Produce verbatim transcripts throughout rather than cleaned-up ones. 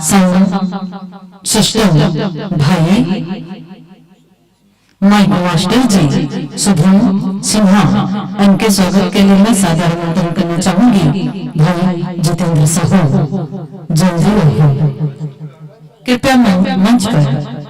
Sound system भाई mic master जी शुभम सिन्हा, इनके स्वागत के लिए मैं सादर आमंत्रण करना चाहूंगी भाई जितेंद्र साहू, जल्दी रहिए, कृपया मं-, मंच पर।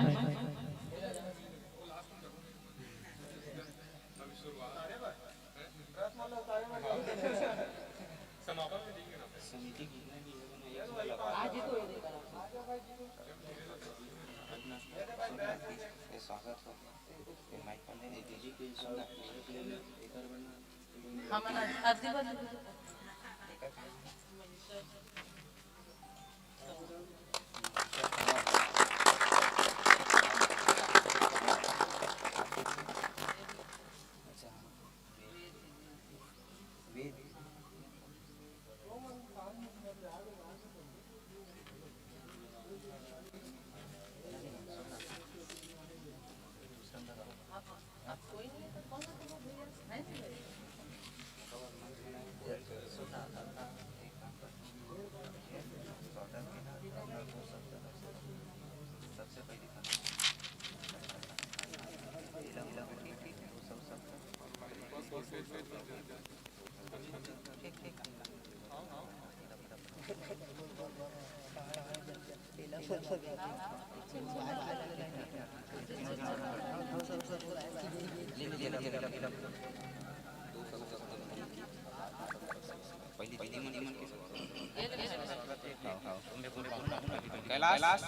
कैलाश,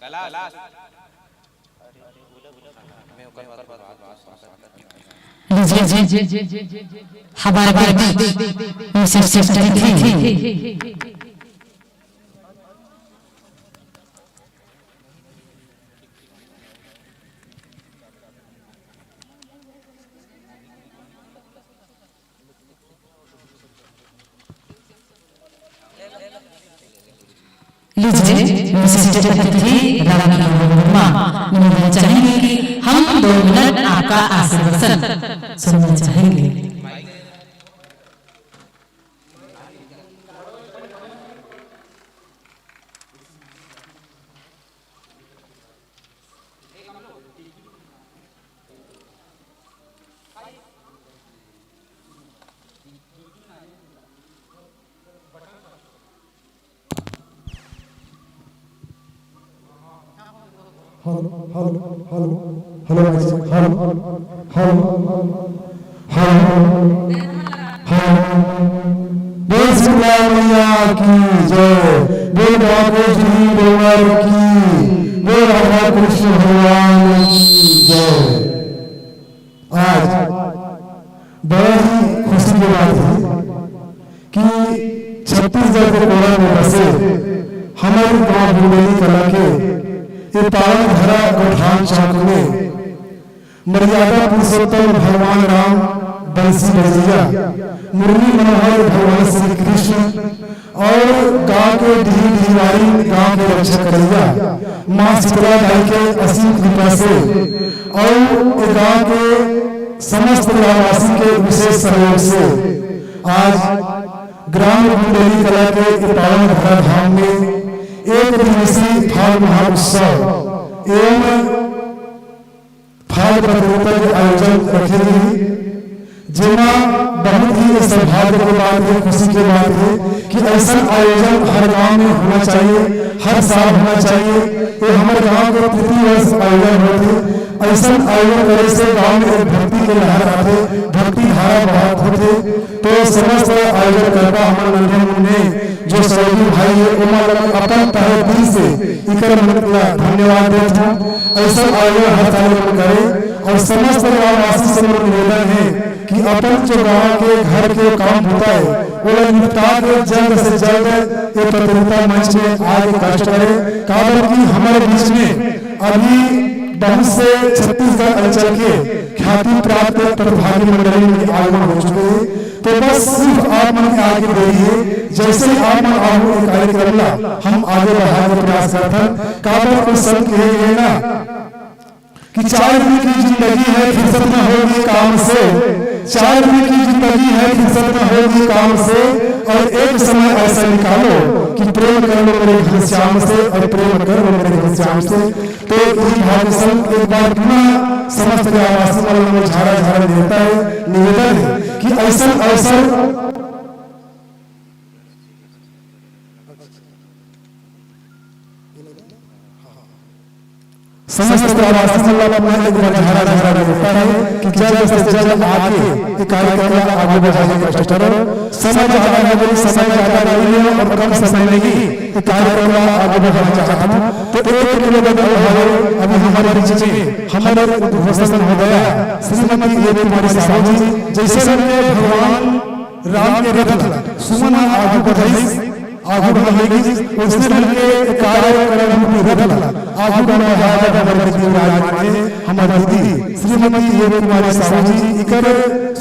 कैलाश। लीजिए, हमारे बीच विशिष्ट अतिथि। लीजिए, विशिष्ट अतिथि रामकिशोर वर्मा, निवेदन चाहेंगे कि हम दो मिनट आपका आशीर्वचन सुनना चाहेंगे। Hello, hello, hello, hello, mic check, hello, hello, hello, hello. बोल शीतला मैया की जय, बोल बांके बिहारी डोंगर की, बोल राधा कृष्ण भगवान की जय। आज बड़ा ही खुशी की बात है कि छत्तीसगढ़ के कोना में बसे हमारे गांव बुंदेली कला के ये पावन धरा गोठान चौक में मर्यादा पुरुषोत्तम भगवान राम, बंसी बजैया, मुरली मनोहर भगवान श्री कृष्ण, और गांव के डीह डीहवारी, गांव के रक्षा करैया माँ शीतला दाई के असीम कृपा से और ये गांव के समस्त ग्रामवासी के विशेष सहयोग से आज ग्राम बुंदेली कला के ये पावन धरा धाम में एक दिवसीय फाग महोत्सव एवं फाग प्रतियोगिता के आयोजन रखे गे हे, जेमा बहुत ही सौभाग्य के बात हे, खुशी के बात हे कि ऐसा आयोजन हर गांव में होना चाहिए, हर साल होना चाहिए। ये हमर गांव के तृतीय वर्ष आयोजन होत हे। ऐसा आयोजन करे से गांव में एक भक्ति के लहर आथे, भक्ति धारा बहत होथे। तो समस्त आयोजनकर्ता हमर नन्हे मुन्ने जो सहयोगी भाई हे, ओमन ला अपन तहे दिल से इकर मन ला धन्यवाद देत हूँ। ऐसा आयोजन हर साल मन करे और समस्त ग्रामवासी से मोर निवेदन हे कि अपन जो गांव के घर के काम होता है, ओला निपटा के जल्द से जल्द ये प्रतियोगिता मंच में आके कष्ट करे, काबर कि हमारे बीच में अभी बहुत से छत्तीसगढ़ अंचल के ख्याति प्राप्त प्रतिभागी मंडली में आगमन हो चुके हैं। तो बस सिर्फ आप मन के आगे देरी हे, जैसे ही आप मन आगू ये कार्यक्रम ला हम आगे बढ़ाए के प्रयास करथन। काबर कोई संत कहे हे ना कि चार दिन की जिंदगी है, फुर्सत न होगी काम से, चार दिन की जिंदगी है, फुर्सत न होगी काम से, और एक समय ऐसा निकालो कि प्रेम कर लो मेरे घर श्याम से और प्रेम कर वो मेरे घनश्याम से। तो ये भाव संग एक बार पुनः समस्त ग्रामवासी मन ला झारा झारा निवेदन है, निवेदन है कि ऐसा अवसर समस्त ग्रामवासी मन ला पुनः एक बार झारा झारा निवेदन है कि जल्द से जल्द आके ये कार्यक्रम ला आगे बढ़ाने का कष्ट करो। समय ज्यादा हो गई, समय ज्यादा नहीं है और कम समय में ही ये कार्यक्रम ला आगे बढ़ाना चाहता हूँ। तो एक निवेदन और है, अभी हमारे बीच में हमारे उद्घोषण हो गया, श्रीमती ए कुमारी साहू जी, जैसे हमने भगवान राम के रथ ला सुमन आगू बढ़ाइस, आगू बढ़ाइस, उसने ढंग के कार्यक्रम रूपी रथ ला आगू बढ़ाया हमर विराजमान है, हमर दीदी श्रीमती ए कुमारी साहू जी, इकर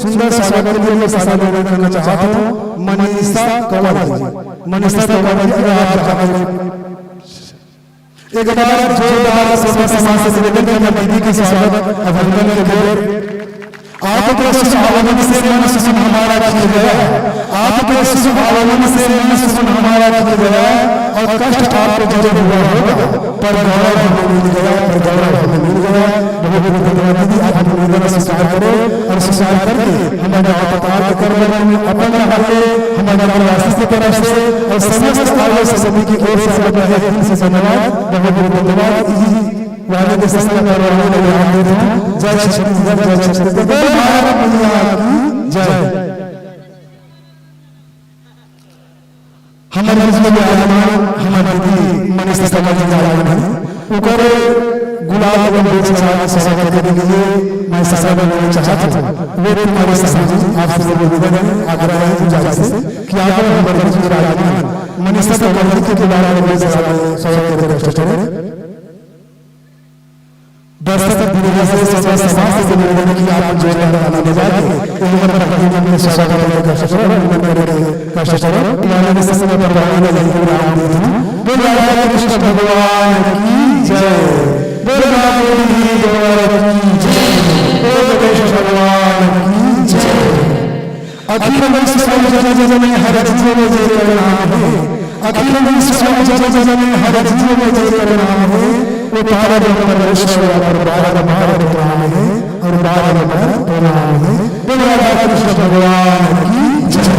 सुंदर स्वागत के लिए सादर निवेदन करना चाहता हूँ। मनीषा कंवर जी, मनीषा कंवर जी, अगर आप चाहते हैं, एक बार जोरदार से समाज से निवेदन करना, दीदी के स्वागत अभिनंदन के लिए। आपके शुभ आगमन से मन सुमन हमारा खिल गया, आपके शुभ आगमन से मन सुमन हमारा खिल गया, और कष्ट आपको जरूर हुआ होगा, पर गौरव हमें मिल गया, पर गौरव हमें मिल गया। बहुत बहुत धन्यवाद दीदी, आप निवेदन स्वीकार करो और स्वीकार करके हमारे गांव पताल के कर्म में अपन रहा के हमारे ग्रामवासी की तरफ से और समस्त आयोजक समिति की ओर से आप लोग का दिल से धन्यवाद, बहुत बहुत धन्यवाद। इही वाले के संग मैं परवाने लगे आप देता हूँ। जय छत्तीसगढ़, जय छत्तीसगढ़, बोल भारत मैया की जय। हमर बीच में विराजमान हमर दीदी मनीषा कंवर जी विराजमान है, ओकर गुलाब एवं बेच चढ़ा के स्वागत करने के लिए मैं सादर निवेदन चाहता हूँ। वे तुम्हारे सामने आपसे निवेदन है, आग्रह है, गुजारिश है कि आप हमर बीच में विराजमान मनीषा कंवर जी के गुलाब एवं बेच चढ़ा के स्वागत करने का कष्ट करें। दर्शक दीदी से सदा समाज से निवेदन है कि आप जोरदार ताली बजा के एक बार भक्ति में स्वागत करने का कष्ट करो, नमन करने का कष्ट करो। माननीय संत भगवान ने यही राम दे दी। बोल राधा कृष्ण भगवान की जय, बोल राधा गोविंद भगवान की जय, बोल कृष्ण भगवान की जय। अखिल विश्व जगत जननी हर जीव में जेकर नाम है। अखिल विश्व जगत जननी हर जीव में जेकर नाम है, वो तारक परमेश्वर और बारह बार प्रणाम है, और बारह बार प्रणाम है। बोलो राधा कृष्ण भगवान की जय।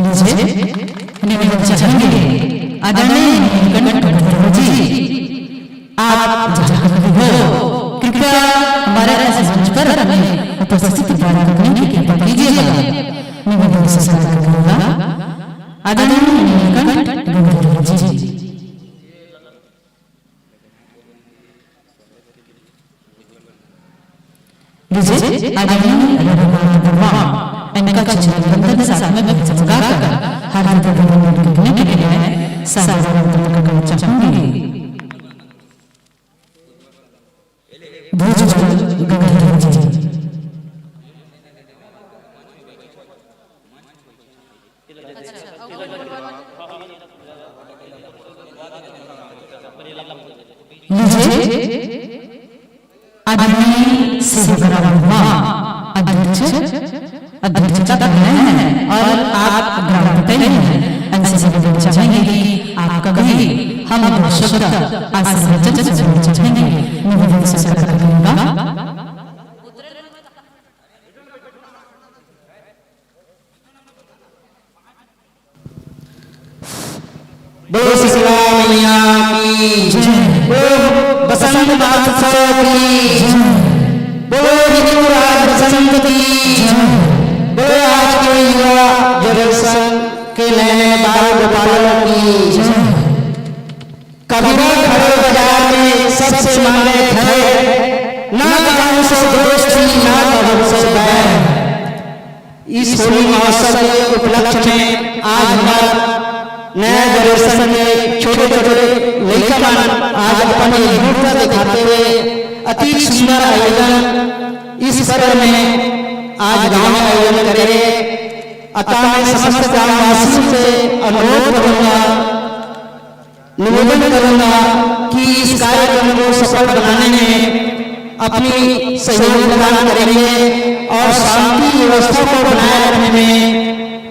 लीजिए, निवेदन चाहेंगे आदरणीय नीलकंठ गंधर्व जी। आप जहाँ भी हो, कृपया हमारे इस मंच पर अपनी उपस्थिति प्रदान करने की कृपा कीजिएगा। निवेदन स्वीकार करूंगा आदरणीय नीलकंठ गंधर्व जी। लीजिए, आदरणीय रविकांत वर्मा, इनका चंदन बंदन साथ में भजन गाकर हार्दिक अभिनंदन करने के लिए सादर निमंत्रण करना चाहूंगी। भुजबल गंधर्व जी। लीजिए, आदरणीय सेवकराम वर्मा, अध्यक्ष, अध्यक्षता कर रहे हैं और आप ग्राम पटेल हैं। इनसे निवेदन चाहेंगे कि आपका भी हम दो शब्द आशीर्वचन से बोलना चाहेंगे। निवेदन स्वीकार करूंगा। बोलो शीतला मैया की जय। बोलो बसंत महोत्सव की जय। बोलो ऋतुराज बसंत की जय। बोलो आज के युवा जनरेशन के नए नए बाल गोपालों की जय। कबीरा खड़े बाजार में सबसे मांगे खैर, ना कहूं से दोस्ती, ना कहूं से बैर। इस होली महोत्सव के उपलक्ष्य में आज हमार नया जनरेशन के छोटे छोटे लइका मन आज अपन एकजुटता दिखाते हुए अति सुंदर आयोजन इस पर्व में आज गांव में आयोजन करे। अतः मैं समस्त ग्रामवासियों से अनुरोध करूंगा, निवेदन करूंगा कि इस कार्यक्रम को सफल बनाने में अपनी सहयोग प्रदान करेंगे और शांति व्यवस्था को बनाए रखने में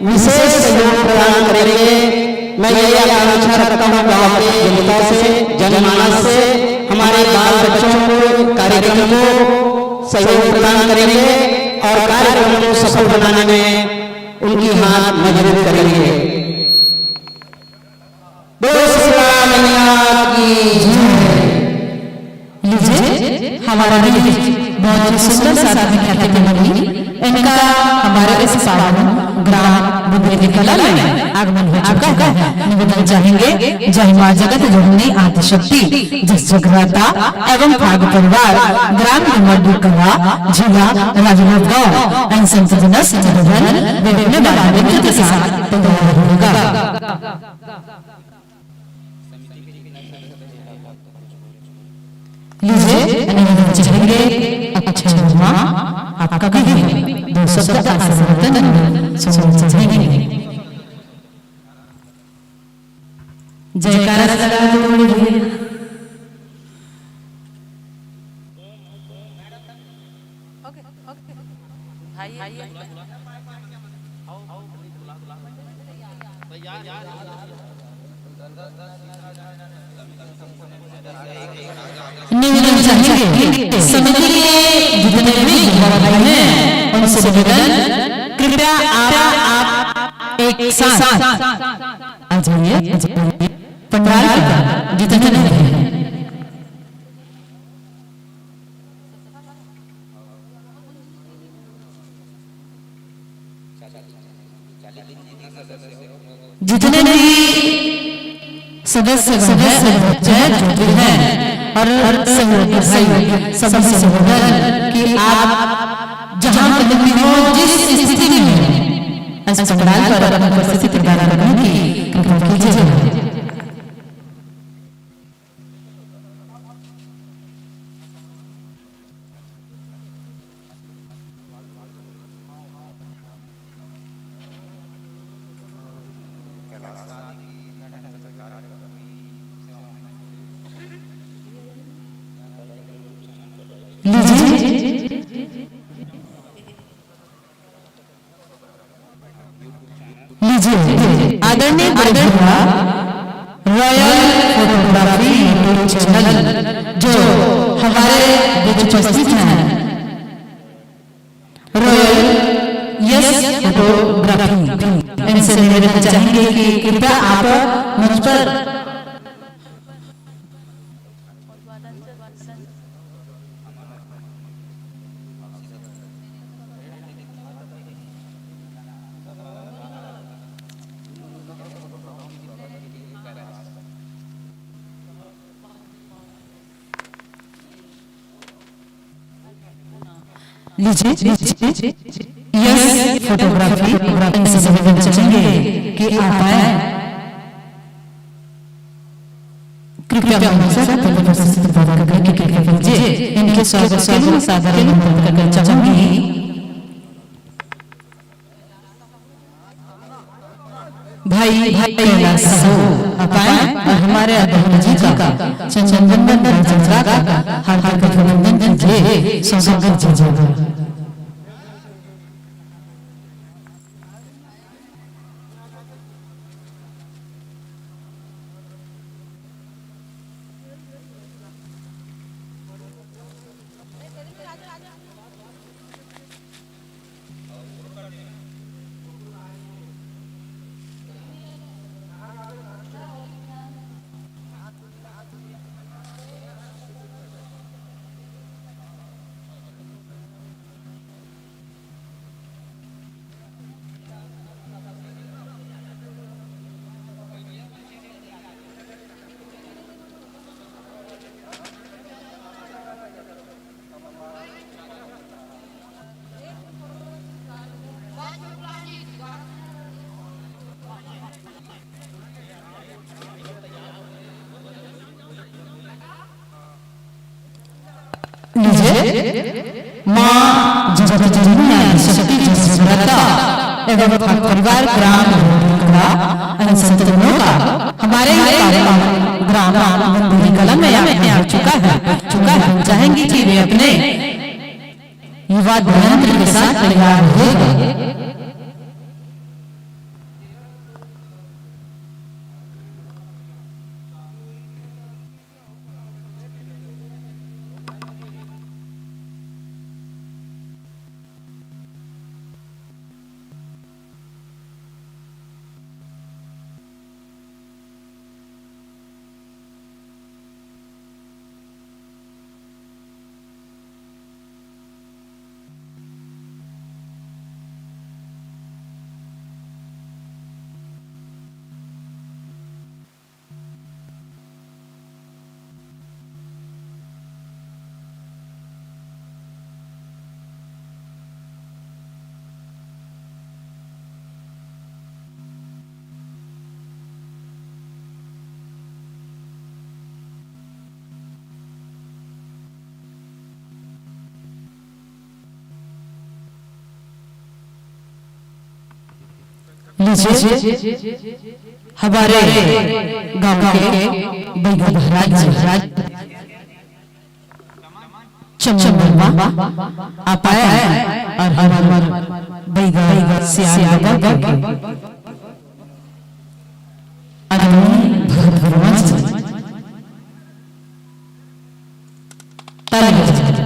विशेष सहयोग प्रदान करेंगे। मैं यही आकांक्षा रखता हूँ गांव की जनता से, जनमानस से, हमारे बाल बच्चों को कार्यक्रम को सहयोग प्रदान करेंगे और कार्यक्रम को सफल बनाने में उनकी हाथ मजबूत करेंगे। बोलो शीतला मैया की जय। लीजिए, हमारा गीत बहुत ही सुंदर सा आध्यात्मिक गीत बनी। इनका हमारे इस पावन ग्राम बुंदेली कला में आगमन हो चुका है। निवेदन चाहेंगे, जय माँ जगत जननी आदिशक्ति, जस जगराता एवं फाग परिवार, ग्राम डुमरडीह कला, जिला राजनांदगांव। एन संत जनस निवेदन, वे अपने वाद्य यंत्र के साथ तैयार होगा। लीजिए, अनिल जी चाहेंगे, अक्षय वर्मा, आपका भी है। दो शब्द आशीर्वाद सुनना चाहेंगे। जयकारा लगा दो। निवेदन चाहेंगे, समिति के जितने भी युवा भाई हैं, उनसे निवेदन, कृपया आप, आप एक साथ आ जाइए, आ जाइए। पंडाल पर जितने भी हैं। जितने भी सदस्य, सदस्य हैं, जो भी हैं और सहयोगी, सहयोगी, सभी से निवेदन कि आप जहां कहीं भी हो, जिस स्थिति में हो, इस पंडाल पर अपनी उपस्थिति प्रदान करने की कृपा कीजिए। लीजिए, लीजिए, आदरणीय गुरु भैया, रॉयल फोटोग्राफी YouTube चैनल जो हमारे बीच उपस्थित हैं, रॉयल यस फोटोग्राफी, इनसे निवेदन चाहेंगे कि कृपया आप मंच पर लीजिए, लीजिए, यस फोटोग्राफी, इनसे निवेदन चाहेंगे कि आप आए। कृपया मंच पर अपनी उपस्थिति प्रदान करने की कृपा कीजिए। इनके स्वागत के लिए मैं सादर आमंत्रित करना चाहूंगी। भाई, भाई कैलाश साहू, आप आए और हमारे अध्यक्ष जी का चंदन वंदन, राजन का हार्दिक अभिनंदन कीजिए, स्वागत कीजिए। लीजिए, माँ जगत जननी आदिशक्ति जगराता एवं परिवार ग्राम रोहिंगला, इन संतजनों का हमारे ही पावन ग्राम बुंदेली कला में आगमन हो चुका है, चुका है। हम चाहेंगे कि वे अपने युवा यंत्र के साथ तैयार होगा। हमारे गांव के बइगा महाराज जी, चमन बबा आप आए और हमर बइगा सियान बबा के आदमी भरत वर्मा जी। ताली बजाओ।